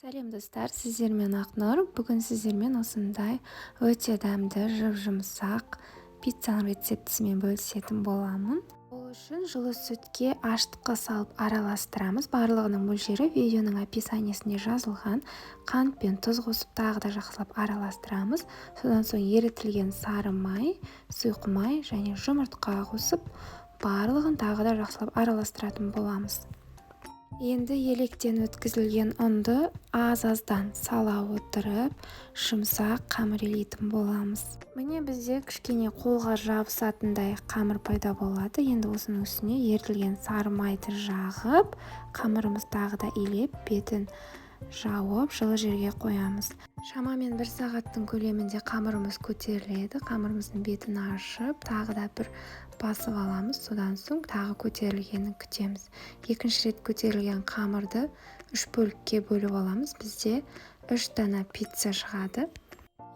Сәлем, достар! Сіздермен Ақнұр. Бүгін сіздермен осындай өте дәмді, жұп-жұмсақ пиццаның рецептісімен бөлісетін боламын. Ол үшін жылы сүтке ашытқы салып араластырамыз. Барлығының мөлшері видеоның описаниесінде жазылған. Қант пен тұз қосып, тағы да жақсылап араластырамыз. Содан соң ерітілген сары май, сұйық май және жұмыртқа қосып, барлығын тағы да жақсылап араластыратын боламыз. Енді електен өткізілген ұнды аз-аздан сала отырып, жұмсақ қамыр илейтін боламыз. Міне, бізде кішкене қолға жабысатындай қамыр пайда болады. Енді осының үстіне ерітілген сары майды жағып, қамырымыз тағы да илеп, бетін жауып, жылы жерге қоямыз. Шамамен бір сағаттың көлемінде қамырымыз көтеріледі. Қамырымыздың бетін ашып, тағы да бір басып аламыз. Содан соң тағы көтерілгенін күтеміз. Екінші рет көтерілген қамырды үш бөлікке бөліп аламыз. Бізде үш дана пицца шығады.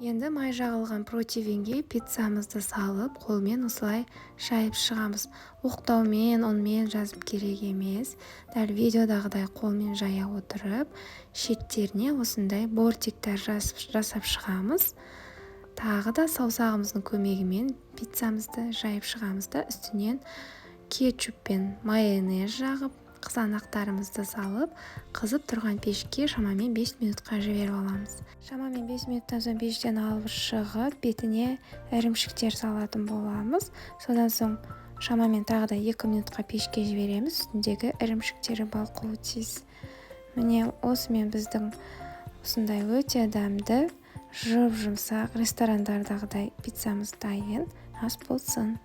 Енді май жағылған противеньге пиццамызды салып, қолмен осылай жайып шығамыз. Оқтаумен, ұнмен жазып керек емес. Дәл видеодағыдай қолмен жая отырып, шеттеріне осындай бортиктер жасап шығамыз. Тағы да саусағымыздың көмегімен пиццамызды жайып шығамыз да, үстінен кетчуп пен майонез жағып, қызанақтарымызды салып, қызып тұрған пешке шамамен 5 минутқа жіберіп аламыз. Шамамен 5 минуттан соң пештен алып шығып, бетіне ірімшіктер салатын боламыз. Содан соң шамамен тағы да 2 минутқа пешке жібереміз. Үстіндегі ірімшіктері балқуы тиіс. Міне, осымен біздің осындай өте дәмді, жұп жұмсақ, ресторандардағыдай пиццамыз дайын. Ас болсын!